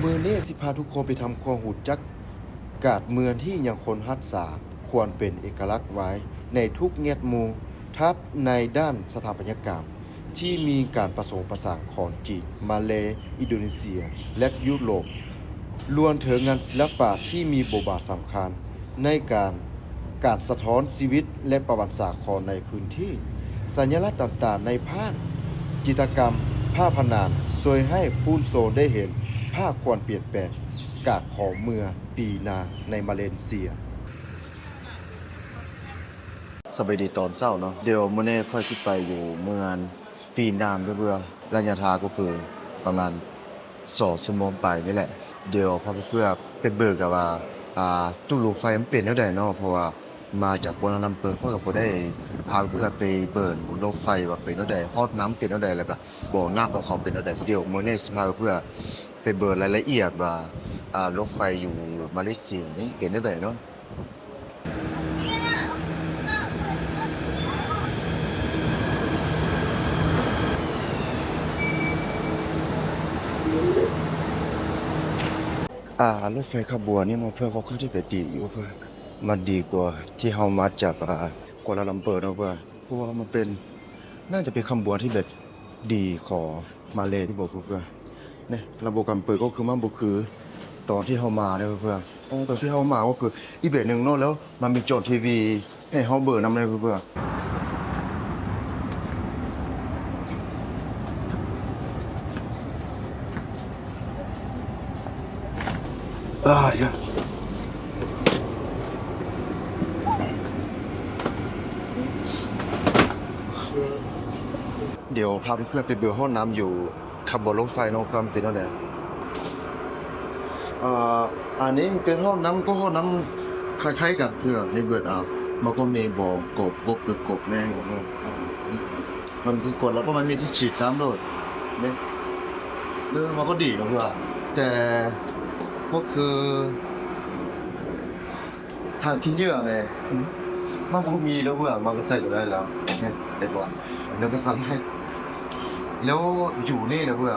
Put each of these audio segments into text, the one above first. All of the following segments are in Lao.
ມື້ນີ້ຊິພາທຸກຄົນໄປທຳຄວາມຮູ້ຈັກກາດເມືອງທີ່ຍັງຄົງຮັກສາຄວາມເປັນເອກະລັກໄວ້ໃນທຸກແງ່ມຸມທັບໃນດ້ານສະຖາປັດຍະກຳ ທີ່ມີການປະສົມປະສານຂອງຈີນ, ມາເລ, ອິນໂດເນເຊຍ ແລະ ຢູໂຣບ, ລວມເຖິງງານສິລະປະທີ່ມີບົດບາດສຳຄັນໃນການ ການສະທ້ອນຊີວິດ ແລະ ປະຫວັດສາດຂອງໃນພື້ນທີ່. ສັນຍະລັກຕ່າງໆໃນພາບ, ຈິດຕະກຳ, ຝາຜະໜັງ ຊ່ວຍໃຫ້ຜູ້ຊົມໄດ້ເຫັນພາບຄວາມປ່ຽນແປງການຂອງເມືອງປີນາໃນມາເລເຊຍ. ສະບາຍດີຕອນເຊົ້າເນາະ. ດຽວມື້ນີ້ຂ້ອຍຊິໄປຢູ່ເມືອງປີນາເພື່ອ ໄລຍະທາງກໍຄືປະມານສອງຊົ່ວໂມງປາຍນີ້ແຫຼະ. ດຽວພາເພື່ອນໄປເບິ່ງກັນວ່າ ອ່າ ຕູ້ລົດໄຟມັນເປັນແນວໃດເນາະ ເພາະວ່າມາຈາກກົວລາລຳເປີ ຂ້ອຍກໍບໍ່ໄດ້ພາເພື່ອນໄປເບິ່ງລົດໄຟວ່າເປັນແນວໃດ ຮອດນ້ຳເປັນແນວໃດ ແລ້ວກໍບໍ່ນ້ຳຂອງເຂົາເປັນແນວໃດ. ດຽວມື້ນີ້ຊິພາເພື່ອນໄປເບິ່ງລາຍລະອຽດວ່າ ອ່າ ລົດໄຟຢູ່ມາເລເຊຍນີ້ເປັນແນວໃດເນາະ. ອ່າ ລົດໄຟຂະບວນນີ້ມາເພື່ອບໍ່ຄ່ອຍໄດ້ໄປຕີຢູ່ ເພື່ອມັນດີກວ່າທີ່ເຮົາມາຈາກ ອ່າ ກົວລາລຳເປີເນາະ ເພື່ອ ເພາະວ່າມັນເປັນ ໜ້າຈະເປັນຂະບວນທີ່ແບບດີຂອງມາເລທີ່ບອກເພື່ອ ນີ້ ລະບົບການເປີດກໍຄືມັນບໍ່ຄືຕອນທີ່ເຮົາມາເດ້ເພື່ອນ. ໂອ້ ຕອນທີ່ເຮົາມາກໍຄືອີກແບບໜຶ່ງເນາະ ແລ້ວມັນມີຈໍທີວີໃຫ້ເຮົາເບິ່ງນຳເດ້ເພື່ອນ. ອ່າ ດຽວພາເພື່ອນໄປເບິ່ງຫ້ອງນ້ຳຢູ່ຂະບວນລົດໄຟເນາະ ວ່າມັນເປັນແນວໃດ. ອ່າ ອັນນີ້ເປັນຫ້ອງນ້ຳ ກໍຫ້ອງນ້ຳຄ້າຍໆກັນເພື່ອນ ໃຫ້ເບິ່ງເອົາ. ມັນກໍມີບ່ອນກົບ ກົບຄືກົບແນ່ ມັນມີທີ່ກົດ ແລ້ວກໍມັນມີທີ່ສີດນ້ຳໂລດເດ້. ເອີ ມັນກໍດີເນາະເພື່ອນ ແຕ່ກໍຄື ທາງຂີ້ເຫຍື້ອນີ້ ມັນບໍ່ມີແລ້ວເພື່ອນ ມັນກໍໃຊ້ບໍ່ໄດ້ແລ້ວ ເຫັນບໍ່? ແລ້ວກໍສັ່ນໃຫ້ ແລ້ວຢູ່ນີ້ນະເພື່ອນ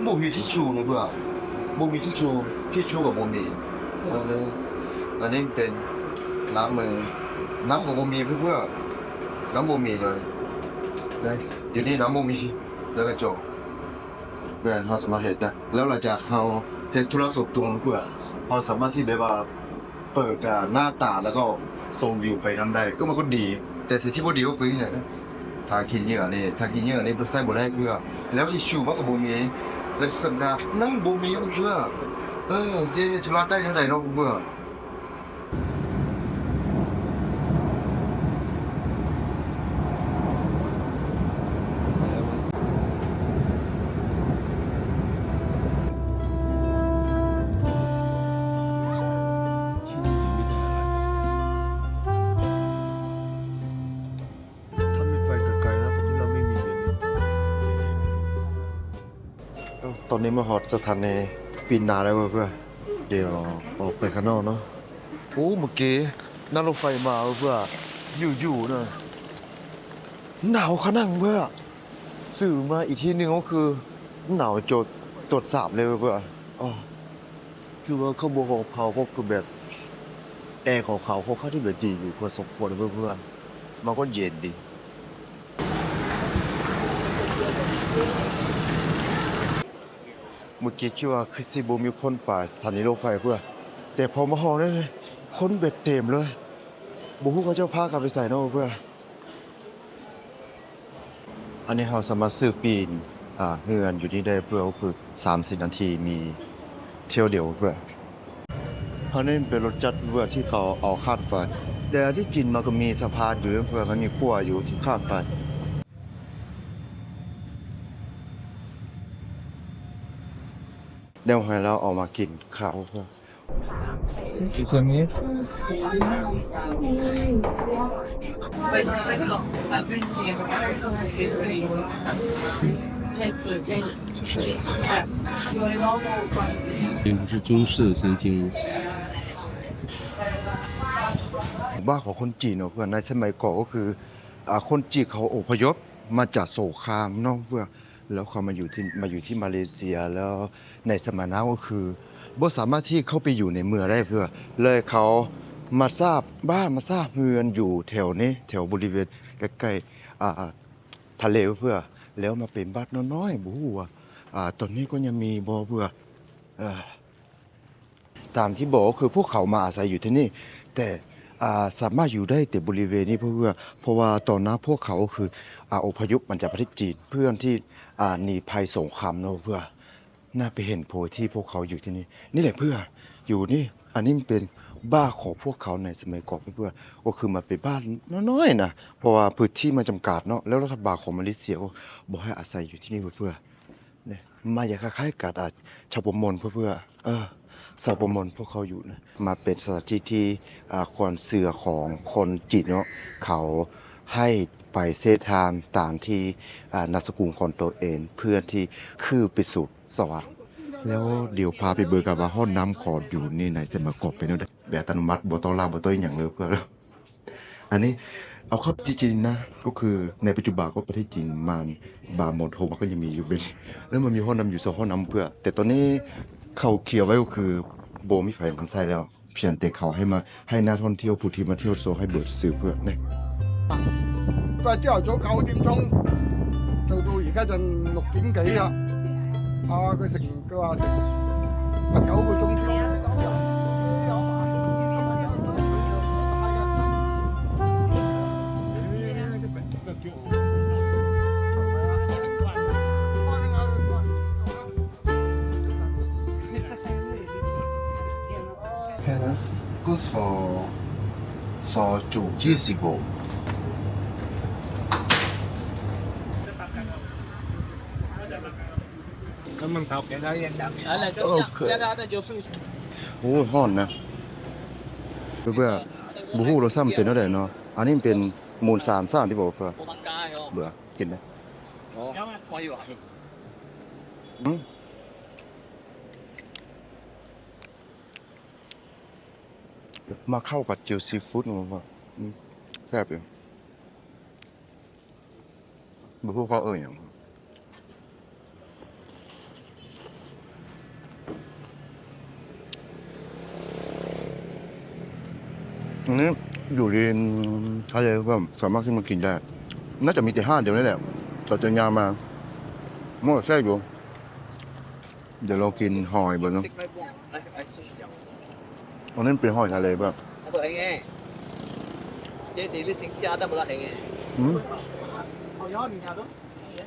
ບໍ່ມີທິຊຊູນະເພື່ອນ ບໍ່ມີທິຊຊູ ທິຊຊູກໍບໍ່ມີ. ເອີ ອັນນີ້ເປັນລ້າງມື ນ້ຳກໍບໍ່ມີເພື່ອນ ນ້ຳບໍ່ມີເລີຍ ຢູ່ນີ້ນ້ຳບໍ່ມີ ແລ້ວກໍຈົບ. ແມ່ນ ເຮົາສາມາດເຮັດໄດ້ ແລ້ວຫຼັງຈາກເຮົາເຮັດທຸລະສ່ວນຕົວເພື່ອນ ເຮົາສາມາດທີ່ແບບວ່າ ເປີດ ອ່າ ໜ້າຕ່າງ ແລ້ວກໍຊົມວິວໄປນຳໄດ້ ກໍມັນກໍດີ. ແຕ່ສິ່ງທີ່ບໍ່ດີກໍຄືຫຍັງ ທາງຂີ້ເຫຍື້ອນີ້ ທາງຂີ້ເຫຍື້ອນີ້ເພິ່ນໃຊ້ບໍ່ໄດ້ເທື່ອ ແລ້ວທິຊຊູມັນກໍບໍ່ມີ ແລະ ທີ່ສຳຄັນນ້ຳບໍ່ມີເພື່ອນ. ເອີ ຊິເຮັດທຸລະໄດ້ແນວໃດເນາະເພື່ອນ? ຕອນນີ້ມາຮອດສະຖານີປີນາແລ້ວເພື່ອນ. ດຽວອອກໄປຂ້າງນອກເນາະ. ໂອ້ ເມື່ອກີ້ນັ່ງລົດໄຟມາເພື່ອນ ຢູ່ໆນະ ໜາວຂະໜັງເພື່ອນ. ຕື່ນມາອີກທີໜຶ່ງກໍຄືໜາວຈົນຕົວສາບເລີຍເພື່ອນ. ອໍ ຄືວ່າຂະບວນຂອງເຂົາກໍຄືແບບ ແອຂອງເຂົາຄ່ອນຂ້າງທີ່ແບບດີຢູ່ພໍສົມຄວນເພື່ອນ ມັນກໍເຢັນດີ. ເມື່ອກີ້ຄິດວ່າຄືຊິບໍ່ມີຄົນໄປສະຖານີລົດໄຟເພື່ອນ ແຕ່ພໍມາຮອດນີ້ຄົນແບບເຕັມເລີຍ ບໍ່ຮູ້ເຂົາເຈົ້າພາກັນໄປໃສເນາະເພື່ອນ. ອັນນີ້ເຮົາສາມາດຊື້ປີ້ນ ອ່າ ເຮືອນຢູ່ນີ້ໄດ້ເພື່ອນ ກໍຄືສາມສິບນາທີມີຖ້ຽວດຽວເພື່ອນ. ອັນນີ້ເປັນລົດຈັກເພື່ອນທີ່ເຂົາເອົາຄາດໄຟ ແຕ່ທີ່ຈິງມັນກໍມີສະພານຢູ່ເພື່ອນ ມັນມີຂົວຢູ່ທີ່ຄາດໄຟ. ແລ້ວໃຫ້ລາວເອົາມາກິນເຂົ້າເພື່ອນ. 是中式餐厅。 ບ້ານຂອງຄົນຈີນເນາະເພື່ອນ ໃນສະໄໝກ່ອນກໍຄື ອ່າ ຄົນຈີນເຂົາອົບພະຍົບມາຈາກສົງຄາມເນາະເພື່ອນ. ແລ້ວເຂົາມາຢູ່ທີ່ ມາຢູ່ທີ່ມາເລເຊຍ ແລ້ວໃນສະໄໝນັ້ນກໍຄືບໍ່ສາມາດທີ່ເຂົ້າໄປຢູ່ໃນເມືອງໄດ້ເພື່ອ ເລີຍເຂົາມາສ້າງບ້ານ ມາສ້າງເຮືອນຢູ່ແຖວນີ້ ແຖວບໍລິເວນໃກ້ໆ ອ່າ ທະເລເພື່ອ ແລ້ວມາເປັນບ້ານນ້ອຍໆ ບໍ່ຮູ້ວ່າ ອ່າ ຕອນນີ້ກໍຍັງມີບໍ່ເພື່ອ ເອີ ຕາມທີ່ບອກກໍຄືພວກເຂົາມາອາໄສຢູ່ທີ່ນີ້ ແຕ່ ອ່າ ສາມາດຢູ່ໄດ້ແຕ່ບໍລິເວນນີ້ ເພາະວ່າ ເພາະວ່າຕອນນັ້ນພວກເຂົາກໍຄື ອ່າ ອົບພະຍົບມາຈາກປະເທດຈີນ ເພື່ອທີ່ ອ່າ ໜີໄພສົງຄາມເນາະ ເພື່ອ ໜ້າເປັນເຫດຜົນທີ່ພວກເຂົາຢູ່ທີ່ນີ້ ນີ້ແຫຼະເພື່ອ ຢູ່ນີ້ ອັນນີ້ມັນເປັນບ້ານຂອງພວກເຂົາໃນສະໄໝກ່ອນເພື່ອ ກໍຄືມາເປັນບ້ານນ້ອຍໆນະ ເພາະວ່າພື້ນທີ່ມັນຈຳກັດເນາະ ແລ້ວລັດຖະບານຂອງມາເລເຊຍກໍບໍ່ໃຫ້ອາໄສຢູ່ທີ່ນີ້ເພື່ອ ນີ້ ມັນຢາກຄ້າຍໆກັບ ອ່າ ຊາວປະມົງເພື່ອ ເອີ ຊາວປະມົງພວກເຂົາຢູ່ນະ ມາເປັນສະຖານທີ່ທີ່ ອ່າ ຄວາມເຊື່ອຂອງຄົນຈີນເນາະ ເຂົາໃຫ້ໄປເສດຖານຕາມທີ່ ອ່າ ນາມສະກຸນຂອງຕົນເອງ ເພື່ອທີ່ຄືໄປສູ່ສະຫວັນ ແລ້ວດຽວພາໄປເບິ່ງກັນວ່າຫ້ອງນ້ຳຂອງຢູ່ນີ້ໃນສະໄໝກ່ອນເປັນແນວໃດ ແບບອັດຕະໂນມັດ ບໍ່ຕ້ອງລ້າງ ບໍ່ຕ້ອງຫຍັງເລີຍເພື່ອ ອັນນີ້ເອົາເຂົ້າຈິງໆນະ ກໍຄືໃນປັດຈຸບັນກໍປະເທດຈີນມັນບາງມົນໂທມັນກໍຍັງມີຢູ່ເປັນ ແລ້ວມັນມີຫ້ອງນ້ຳຢູ່ສອງຫ້ອງນ້ຳເພື່ອ ແຕ່ຕອນນີ້ເຂົາຂຽນໄວ້ກໍຄືບໍ່ມີໃຜນຳໃຊ້ແລ້ວ ພຽງແຕ່ເຂົາໃຫ້ມາ ໃຫ້ນັກທ່ອງທ່ຽວຜູ້ທີ່ມາທ່ຽວຊົມໃຫ້ເບີຊື່ເພື່ອນີ້ ກະເຈົ້າໂຈເກົ້າຕິມຊົງ ໂຈດູອີກກະຈັນນົກກິນໄກ່ອະ ອາກະສິ ໂອ້ຍ ຮ້ອນນະ ເພື່ອ ບໍ່ຮູ້ລະຊ້ຳເປັນແນວໃດເນາະ ອັນນີ້ເປັນໝູນສາມຊັ້ນທີ່ບອກເພື່ອ ເບື່ອ ກິນໄດ້ ອືມ ມາເຂົ້າກັບເຈວຊີຟູດ ອືມ ແຊບຢູ່. ບໍ່ຮູ້ເຂົາເອີ້ນຫຍັງ ອັນນີ້ຢູ່ລິມທະເລ ກໍສາມາດທີ່ມາກິນໄດ້ ໜ້າຈະມີແຕ່ຮ້ານດຽວນີ້ແຫຼະ ເຂົາຈະຍ່າງມາ ມັນກໍແຊບຢູ່. ດຽວລອງກິນຫອຍເບິ່ງເນາະ ອັນນີ້ເປັນຫອຍທະເລບໍ່? ອືມ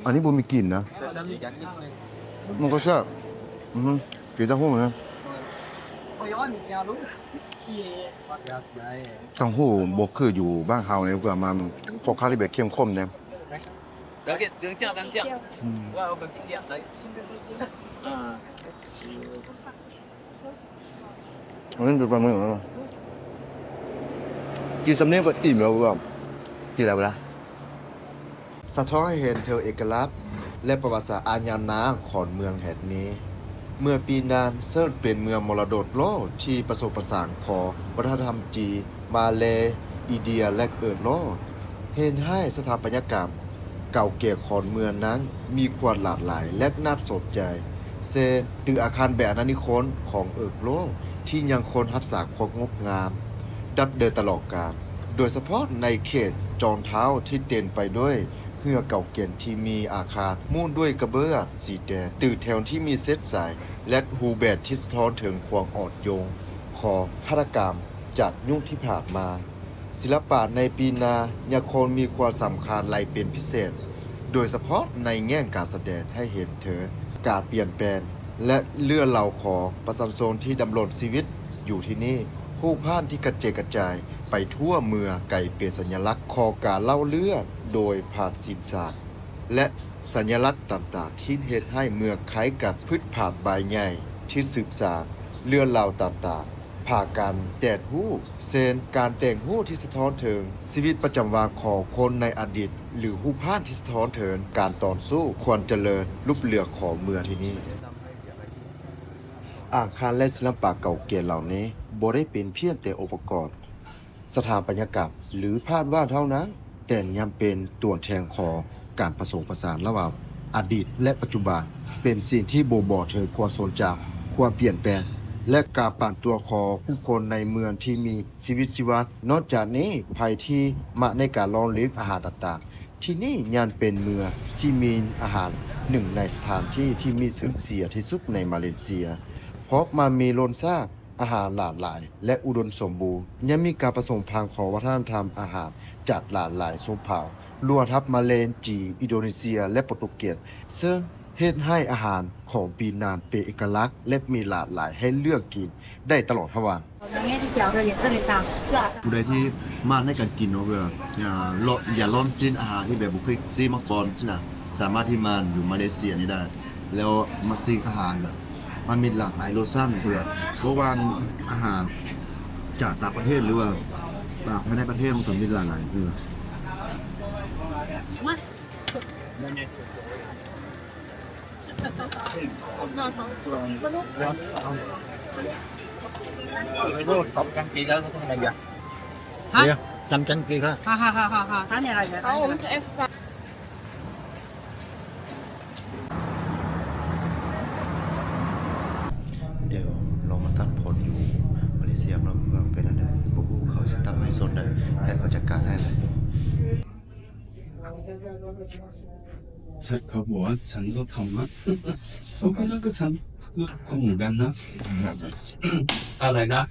ອັນນີ້ບໍ່ມີກິ່ນນະ ມັນກໍແຊບ ອືຮຶ ກິນເຕົ້າຫູ້ນະ ເຕົ້າຫູ້ບໍ່ຄືຢູ່ບ້ານເຮົາເລີຍ ເພາະວ່າມັນຄ່ອນຂ້າງທີ່ແບບເຂັ້ມຂຸ້ນເດ້. 嗯。ອັນນີ້ເປັນປາໝຶກເນາະ ກິນສ່ຳນີ້ກໍອີ່ມແລ້ວ ກິນແລ້ວລະ ສະທ້ອນໃຫ້ເຫັນເຖິງເອກະລັກ ແລະ ປະຫວັດສາດອັນຍາວນານຂອງເມືອງແຫ່ງນີ້. ເມື່ອປີນັ້ນເຊິ່ງເປັນເມືອງມໍລະດົກໂລກທີ່ປະສົມປະສານຂອງວັດທະນະທຳຈີນ, ມາເລ, ອິນເດຍ ແລະ ເອີໂຣບ ເຮັດໃຫ້ສະຖາປັດຍະກຳເກົ່າແກ່ຂອງເມືອງນັ້ນມີຄວາມຫຼາກຫຼາຍ ແລະ ໜ້າສົນໃຈ ເຊັ່ນ ຕຶກອາຄານແບບອານານິຄົມຂອງເອີໂຣບທີ່ຍັງຄົງຮັກສາຄວາມງົດງາມ ດັ້ງເດີມຕະຫຼອດການ ໂດຍສະເພາະໃນເຂດຈອນທາວທີ່ເຕັມໄປດ້ວຍເຮືອເກົ່າແກ່ທີ່ມີອາຄານມຸງດ້ວຍກະເບື້ອງສີແດງ, ຕຶກແຖວທີ່ມີເສັ້ນສາຍ ແລະ ຮູບແບບທີ່ສະທ້ອນເຖິງຄວາມອ່ອນໂຍນຂອງຫັດຖະກຳຈາກຍຸກທີ່ຜ່ານມາ. ສິລະປະໃນປີໜ້າຍັງຄົງມີຄວາມສຳຄັນຫຼາຍເປັນພິເສດ, ໂດຍສະເພາະໃນແງ່ງການສະແດງໃຫ້ເຫັນເຖິງການປ່ຽນແປງ ແລະ ເລື່ອງລາວຂອງປະຊາຊົນທີ່ດຳລົງຊີວິດຢູ່ທີ່ນີ້. ຮູບພາບທີ່ກະເຈິດກະຈາຍໄປທົ່ວເມືອງກາຍເປັນສັນຍະລັກຂອງການເລົ່າເລື່ອງໂດຍຜ່ານສິນສາດ ແລະ ສັນຍະລັກຕ່າງໆທີ່ເຮັດໃຫ້ເມືອງຄ້າຍກັບພືດຜັກໃບໃຫຍ່ທີ່ສືບສານເລື່ອງລາວຕ່າງໆ ພາກັນແຕ່ງຮູບ ເຊັ່ນ ການແຕ່ງຮູບທີ່ສະທ້ອນເຖິງຊີວິດປະຈຳວັນຂອງຄົນໃນອະດີດ ຫຼື ຮູບພາບທີ່ສະທ້ອນເຖິງການຕໍ່ສູ້ຄວາມຈະເລີນຮຸ່ງເຮືອງຂອງເມືອງທີ່ນີ້. ອາຄານ ແລະ ສິລະປະເກົ່າແກ່ເຫຼົ່ານີ້ບໍ່ໄດ້ເປັນພຽງແຕ່ອົງປະກອບ ສະຖາປັດຍະກຳ ຫຼື ພາບວາດເທົ່ານັ້ນ, ແຕ່ຍັງເປັນຕົວແທນຂອງການປະສົມປະສານລະຫວ່າງ ອະດີດ ແລະ ປັດຈຸບັນ ເປັນສິ່ງທີ່ບົ່ງບອກເຖິງຄວາມຊົງຈຳ, ຄວາມປ່ຽນແປງ ແລະ ການປັບຕົວຂອງຜູ້ຄົນໃນເມືອງທີ່ມີຊີວິດຊີວາ. ນອກຈາກນີ້, ໃຜທີ່ມັກໃນການລອງລິມອາຫານຕ່າງໆ, ທີ່ນີ້ຍັງເປັນເມືອງທີ່ມີອາຫານໜຶ່ງໃນສະຖານທີ່ທີ່ມີຊື່ສຽງທີ່ສຸດໃນມາເລເຊຍ, ເພາະມັນມີລົດຊາດ ອາຫານຫຼາກຫຼາຍ ແລະ ອຸດົມສົມບູນ, ຍັງມີການປະສົມພັນຂອງວັດທະນະທຳອາຫານຈາກຫຼາກຫຼາຍຊົນເຜົ່າ, ລວມທັງມາເລ, ຈີນ, ອິນໂດເນເຊຍ ແລະ ໂປຣຕຸເກດ, ເຊິ່ງເຮັດໃຫ້ອາຫານຂອງປີນັງເປັນເອກະລັກ ແລະ ມີຫຼາກຫຼາຍໃຫ້ເລືອກກິນໄດ້ຕະຫຼອດທັງວັນ. ຜູ້ໃດທີ່ມາກໃນການກິນເນາະ ເພື່ອ ອາ ລອງ ຢາກລອງຊິມອາຫານທີ່ແບບບໍ່ເຄີຍຊິມມາກ່ອນຊີ້ນະ, ສາມາດທີ່ມາຢູ່ມາເລເຊຍນີ້ໄດ້ ແລ້ວມາຊິມອາຫານແບບ ມັນມີຫຼາກຫຼາຍລົດຊາດເພື່ອນ ບໍ່ວ່າອາຫານຈາກຕ່າງປະເທດ ຫຼືວ່າ ອາ ພາຍໃນປະເທດ ມັນກໍມີຫຼາກຫຼາຍເພື່ອນ. ດຽວລອງມາຕັດຜົນຢູ່ມາເລເຊຍເນາະ ວ່າເປັນອັນໃດ. ບໍ່ຮູ້ເຂົາຊິຕັດໃຫ້ສົດໃດ ໃຫ້ເຂົາຈັດການໃຫ້ແຫຼະ. เขาบอกว่าฉันก็ทำนะ เขาก็น่าก็ฉันก็คงเหมือนกันนะ อะไรนะ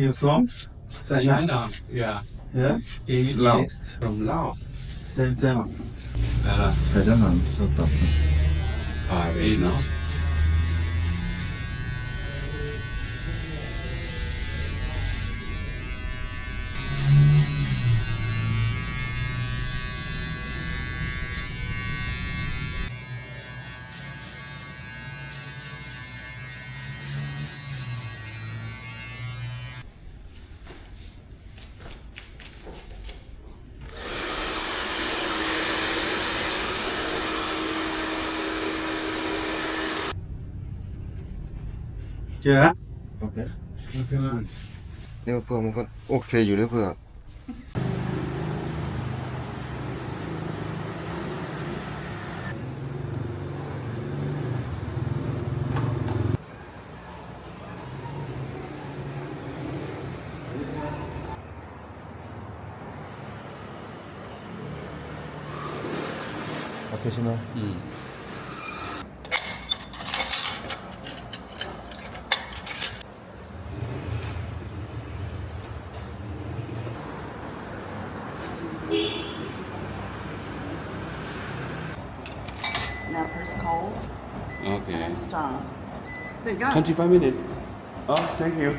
You from? China. Yeah. Yeah? He Laos. Is from Laos. Same town. Uh, I don't know. What the? I don't know. ເຈີແລ້ວ ໂອເຄ ໂອເຄ ເດີເພື່ອນ ມັນກໍໂອເຄຢູ່ເດີເພື່ອນ. OK ใช่ไหม? อืม Now press cold. Okay. And then stop. There you go. Twenty-five minutes. Oh, thank you.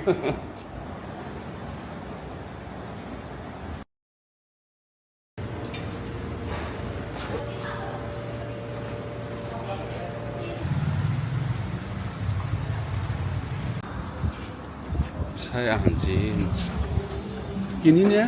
ໃຊ້ອາຫານຈີນ ກິນນີ້ແນ່.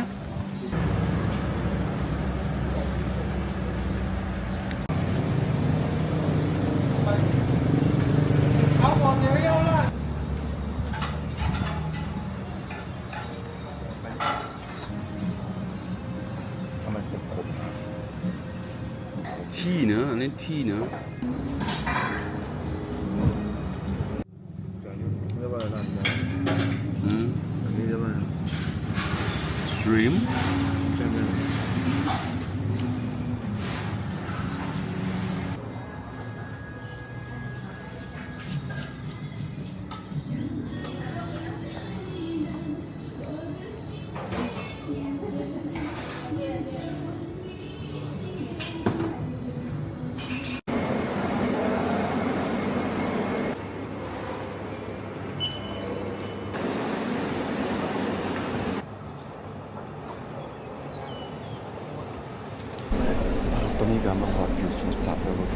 ທຳໄມຂົມໆ ທີ່ນະ ອັນນີ້ທີ່ນະ. ອືມ ອັນນີ້ເອີ້ນວ່າ shrimp. ຕອນນີ້ກໍມາຮອດຢູ່ສວນສັດແລ້ວເນາະ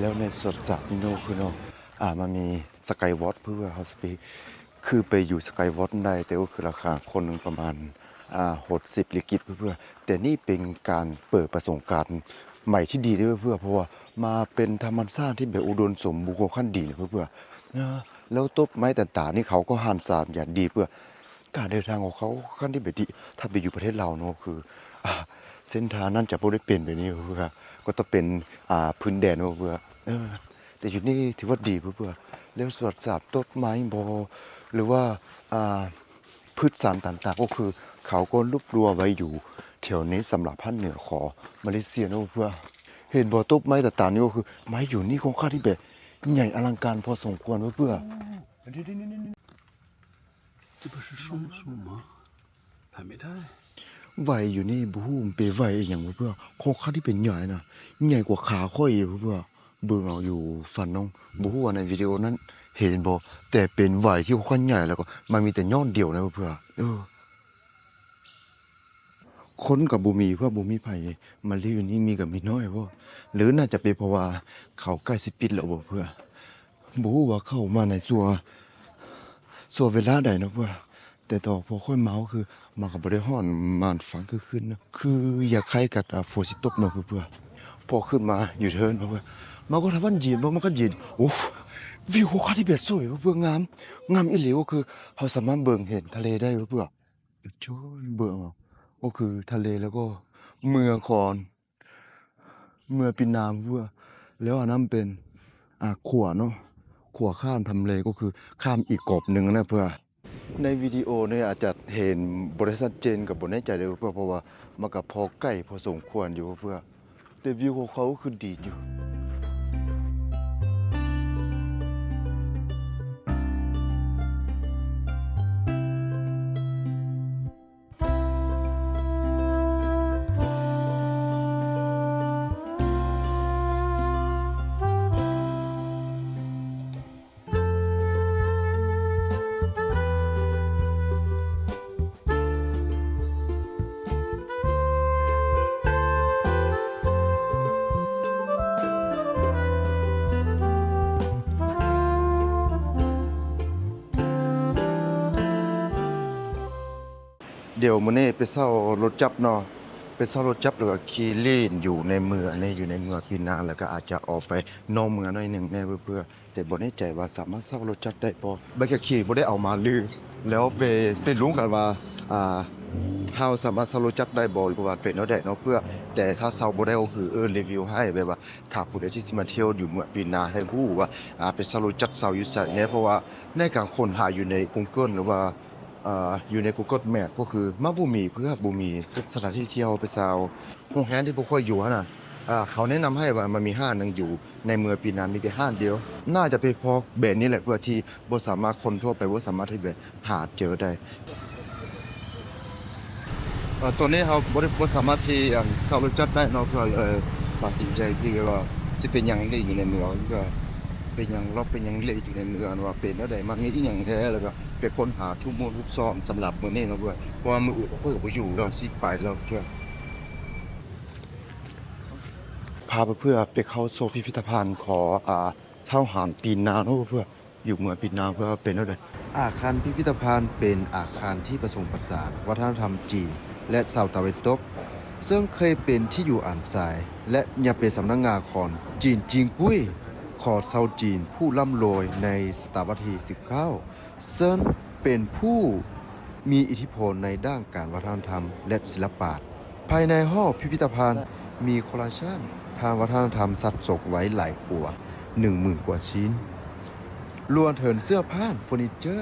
ແລ້ວໃນສວນສັດນີ້ເນາະ ຄືເນາະ ອ່າ ມັນມີ Skywalk ເພື່ອເຮົາຊິໄປ ຄືໄປຢູ່ Skywalk ໄດ້ ແຕ່ວ່າຄືລາຄາຄົນໜຶ່ງປະມານ ອ່າ ຫົກສິບລິກິດເພື່ອ ແຕ່ນີ້ເປັນການເປີດປະສົບການໃໝ່ທີ່ດີເດ້ເພື່ອ ເພາະວ່າມາເປັນທຳມະຊາດທີ່ແບບອຸດົມສົມບູນຄ່ອນຂ້າງດີເນາະເພື່ອ ແລ້ວຕົ້ນໄມ້ຕ່າງໆນີ້ເຂົາກໍຮັກສາຢ່າງດີເພື່ອ ການເດີນທາງຂອງເຂົາຂ້ອນຂ້າງທີ່ແບບດີ ຖ້າໄປຢູ່ປະເທດລາວເນາະ ຄື ອ່າ ເສັ້ນທາງນັ້ນຈະບໍ່ໄດ້ເປັນແບບນີ້ເພື່ອ ກໍຕ້ອງເປັນ ອ່າ ພື້ນແດນເນາະເພື່ອນ. ເອີ ແຕ່ຢູ່ນີ້ຖືວ່າດີເພື່ອນ ແລ້ວສວນສາມຕົ້ນໄມ້ບໍ ຫຼືວ່າ ອ່າ ພືດສານຕ່າງໆ ກໍຄືເຂົາກໍລວບລວມໄວ້ຢູ່ແຖວນີ້ສຳລັບພາກເໜືອຂອງມາເລເຊຍເນາະເພື່ອນ. ເຫັນບໍ່ ຕົ້ນໄມ້ຕ່າງໆ ນີ້ກໍຄືໄມ້ຢູ່ນີ້ຄ່ອນຂ້າງທີ່ແບບໃຫຍ່ອະລັງການພໍສົມຄວນເນາະເພື່ອນ. 这不是松树吗？还没带。ໄວຢູ່ນີ້ ບໍ່ຮູ້ມັນເປັນໄວອີ່ຫຍັງເນາະເພື່ອນ ຄ່ອນຂ້າງທີ່ເປັນໃຫຍ່ນະ ໃຫຍ່ກວ່າຂາຂ້ອຍອີກເນາະເພື່ອນ. ເບິ່ງເອົາຢູ່ຝັ່ງນ້ອງ ບໍ່ຮູ້ວ່າໃນວິດີໂອນັ້ນເຫັນບໍ່ ແຕ່ເປັນໄວທີ່ຄ່ອນຂ້າງໃຫຍ່ ແລ້ວກໍມັນມີແຕ່ຍອດດຽວນະເພື່ອນ. ເອີ ຄົນກໍບໍ່ມີເພື່ອນ ບໍ່ມີໃຜມາຫຼິ້ນຢູ່ນີ້ ມີກໍມີນ້ອຍເນາະ ຫຼືໜ້າຈະເປັນເພາະວ່າເຂົາໃກ້ຊິປິດແລ້ວບໍ່ເພື່ອນ. ບໍ່ຮູ້ວ່າເຂົາມາໃນຊ່ວງ ຊ່ວງເວລາໃດເນາະເພື່ອນ ແຕ່ຕອນພວກຂ້ອຍມາກໍຄື ມັນກໍບໍ່ໄດ້ຮ້ອນ ມັນຟັງຄືຄືນນະ ຄືຢາກຄ້າຍກັບ ອ່າ ຝົນຊິຕົກເນາະເພື່ອນ. ພໍຂຶ້ນມາຢູ່ເທິງເນາະເພື່ອນ ມັນກໍທຳວັນເຢັນເນາະ ມັນກໍເຢັນ. ໂອ້ ວິວກໍຄ່ອນຂ້າງທີ່ແບບສວຍເນາະເພື່ອນ ງາມ ງາມອີ່ຫຼີ ກໍຄືເຮົາສາມາດເບິ່ງເຫັນທະເລໄດ້ເນາະເພື່ອນ. ໂອ້ຍ ເບິ່ງເອົາ ກໍຄືທະເລ ແລ້ວກໍເມືອງຂອງ ເມືອງປີນາເນາະເພື່ອນ. ແລ້ວອັນນັ້ນເປັນ ອ່າ ຂົວເນາະ ຂົວຂ້າມທຳເລ ກໍຄືຂ້າມອີກກອບໜຶ່ງນະເພື່ອນ. ໃນວິດີໂອນີ້ອາດຈະເຫັນບໍ່ໄດ້ຊັດເຈນ ກໍບໍ່ແນ່ໃຈເດີ້ເພື່ອນ ເພາະວ່າມັນກໍພໍໃກ້ພໍສົມຄວນຢູ່ເນາະເພື່ອນ. ແຕ່ວິວຂອງເຂົາຄືດີຢູ່. ດຽວມື້ນີ້ໄປເຊົ່າລົດຈັກຣເນາະ ໄປເຊົ່າລົດຈັກຣ ແລ້ວກໍຂີ່ຫຼິ້ນຢູ່ໃນເມືອງນີ້ ຢູ່ໃນເມືອງປີນາ ແລ້ວກໍອາດຈະອອກໄປນອກເມືອງໜ້ອຍໜຶ່ງແດ່ເພື່ອນ. ແຕ່ບໍ່ແນ່ໃຈວ່າສາມາດເຊົ່າລົດຈັກຣໄດ້ບໍ່ ໃບຂັບຂີ່ບໍ່ໄດ້ເອົາມາ ຫຼື ແລ້ວໄປ ໄປລົມກັນວ່າ ອ່າ ເຮົາສາມາດເຊົ່າລົດຈັກຣໄດ້ບໍ່ ຫຼືວ່າເປັນແນວໃດເນາະເພື່ອນ. ແຕ່ຖ້າເຊົ່າບໍ່ໄດ້ກໍຄື ເອີ ຣີວິວໃຫ້ ແບບວ່າຖ້າຜູ້ໃດທີ່ຊິມາທ່ຽວຢູ່ເມືອງປີນາ ໃຫ້ຮູ້ວ່າ ອ່າ ໄປເຊົ່າລົດຈັກຣເຊົ່າຢູ່ໃສແດ່ ເພາະວ່າໃນການຄົ້ນຫາຢູ່ໃນກູເກີນ ຫຼືວ່າ ອ່າ ຢູ່ໃນກູເກີນແມັບ ກໍຄືມັນບໍ່ມີເພື່ອນ ບໍ່ມີສະຖານທີ່ທ່ຽວໄປເຊົ່າ. ໂຮງແຮມທີ່ພວກຂ້ອຍຢູ່ຫັ້ນນະ ອ່າ ເຂົາແນະນຳໃຫ້ວ່າມັນມີຮ້ານໜຶ່ງຢູ່ໃນເມືອງປີນາ ມີແຕ່ຮ້ານດຽວ. ໜ້າຈະເປັນເພາະແບບນີ້ແຫຼະ ເພື່ອທີ່ບໍ່ສາມາດ ຄົນທົ່ວໄປບໍ່ສາມາດທີ່ແບບຫາເຈີໄດ້. ເອີ ຕອນນີ້ເຮົາບໍ່ໄດ້ ບໍ່ສາມາດທີ່ ອັນ ເຊົ່າລົດຈັກຣໄດ້ເນາະ ເພື່ອເລີຍຕັດສິນໃຈທີ່ວ່າຊິໄປຍ່າງເລນຢູ່ໃນເມືອງ ເພື່ອໄປຍ່າງເລາະ ໄປຍ່າງເລນຢູ່ໃນເມືອງວ່າເປັນແນວໃດ ມັນມີອີ່ຫຍັງແດ່ ແລ້ວກໍໄປຄົ້ນຫາທຸກໝູ່ທຸກຊ່ອງສຳລັບມື້ນີ້ເນາະ ເພື່ອ ເພາະວ່າມື້ອື່ນເຮົາກໍບໍ່ຢູ່ແລ້ວ ຊິໄປແລ້ວເພື່ອ. ພາເພື່ອນໆໄປເຂົ້າຊົມພິພິທະພັນຂອງ ອ່າ ທ້າວຫານປີນາເນາະເພື່ອນ ຢູ່ເມືອງປີນາເພື່ອເປັນແນວໃດ. ອາຄານພິພິທະພັນເປັນອາຄານທີ່ປະສົມປະສານວັດທະນະທຳຈີນ ແລະ ຊາວຕາເວັນຕົກ ເຊິ່ງເຄີຍເປັນທີ່ຢູ່ອາໄສ ແລະ ຍັງເປັນສຳນັກງານຂອງຈີນຈິງກຸ້ຍ ຂອງຊາວຈີນຜູ້ລ່ຳລວຍໃນສະຕະວັດທີສິບເກົ້າ ເຊິ່ງເປັນຜູ້ມີອິດທິພົນໃນດ້ານການວັດທະນະທຳ ແລະ ສິລະປະ. ພາຍໃນຫໍພິພິທະພັນມີຄໍລາຊັນທາງວັດທະນະທຳສະສົມໄວ້ຫຼາຍກວ່າໜຶ່ງໝື່ນກວ່າຊິ້ນ, ລວມເຖິງເສື້ອຜ້າ, ເຟີນີເຈີ,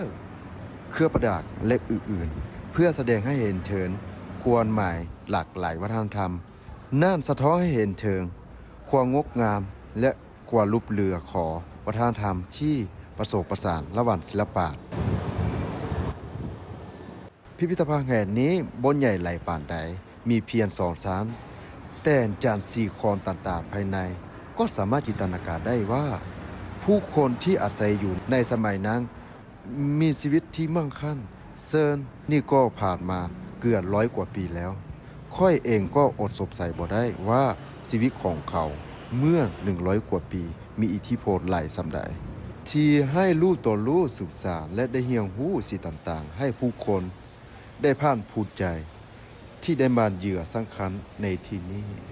ເຄື່ອງປະດັບ ແລະ ອື່ນໆ ເພື່ອສະແດງໃຫ້ເຫັນເຖິງຄວາມໝາຍຫຼາກຫຼາຍວັດທະນະທຳ. ນັ້ນສະທ້ອນໃຫ້ເຫັນເຖິງຄວາມງົດງາມ ແລະ ຄວາມລຸບເຫຼືອຂອງວັດທະນະທຳທີ່ປະສົມປະສານລະຫວ່າງສິລະປະ. ພິພິທະພັນແຫ່ງນີ້ບໍ່ໃຫຍ່ຫຼາຍປານໃດ, ມີພຽງສອງຊັ້ນ, ແຕ່ຈານສີຂອງຕ່າງໆພາຍໃນກໍສາມາດຈິນຕະນາການໄດ້ວ່າ ຜູ້ຄົນທີ່ອາໄສຢູ່ໃນສະໄໝນັ້ນມີຊີວິດທີ່ໝັ້ງຄັ່ງ, ເຊິ່ງນີ້ກໍຜ່ານມາເກືອບຮ້ອຍກວ່າປີແລ້ວ. ຂ້ອຍເອງກໍອົດສົງໄສບໍ່ໄດ້ວ່າຊີວິດຂອງເຂົາເມື່ອໜຶ່ງຮ້ອຍກວ່າປີ ມີອິດທິພົນຫຼາຍສ່ຳໃດ ທີ່ໃຫ້ລູກຕໍ່ລູກສືບສານ ແລະ ໄດ້ຮຽນຮູ້ສິ່ງຕ່າງໆໃຫ້ຜູ້ຄົນໄດ້ພາກພູມໃຈທີ່ໄດ້ມາເຢືອນສັງຂານໃນທີ່ນີ້.